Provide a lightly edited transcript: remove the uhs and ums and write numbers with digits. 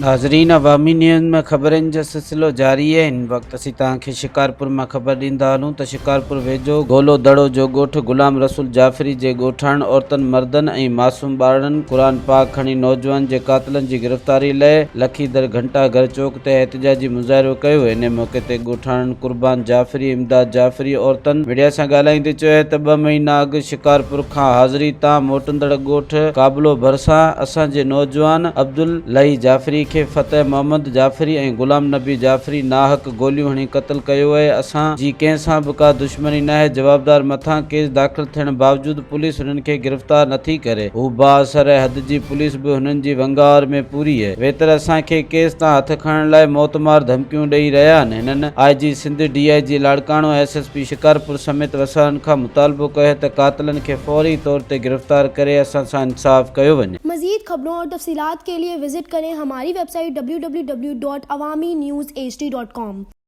ناظرين عوامي نيوز ۾ خبرن جو سلسلو جاري آهي هن وقت اسين توهان کي شڪارپور مان خبر ڏيندا هلون ته شڪارپور ويجهو گولو دڙو جو ڳوٺ غلام رسول جعفري جي ڳوٺاڻن عورتن مردن ۽ معصوم ٻارڙن قرآن پاڪ کڻي نوجوان جي قاتلن جي گرفتاري لئه لکي در گهنٽا گهر چوڪ تي احتجاجي مظاهرو ڪيو انهي موقعي تي ڳوٺاڻن قربان جعفري، امداد جعفري عورتن ميڊيا سان ڳالهائيندي چيو ته ٻه مهينا اڳ شڪارپور کان حاضري تان موٽندڙ ڳوٺ قابلو ڀرسان اسان جي نوجوان عبدالحئي جعفري کي فتح محمد جعفري ۽ غلام نبي جعفري ناحق گوليون هڻي قتل ڪيو اهي اسان جي ڪنهن سان به ڪا دشمني ناهي جوابدار مٿان ڪيس داخل ٿيڻ باوجود پوليس هنن کي گرفتار نٿي ڪري هو بااثر حد جي پوليس به هنن جي ونگار ۾ پوري اهي ويتر اسان کي ڪيس تان هٿ کڻڻ لاء موتمار ڌمڪيون ڏئي رهيا آهن هنن I G Sindh D I G Larkana S S P Shikarpur سميت وسارن کان مطالبو ڪيو ته قاتلن کي فوري طور تي گرفتار ڪري اسان سان انصاف ڪيو وڃي. مزيد خبرون اور تفصيلات کے لئے وزٽ ڪرين ھماري web site www.awamiNewsHD.com.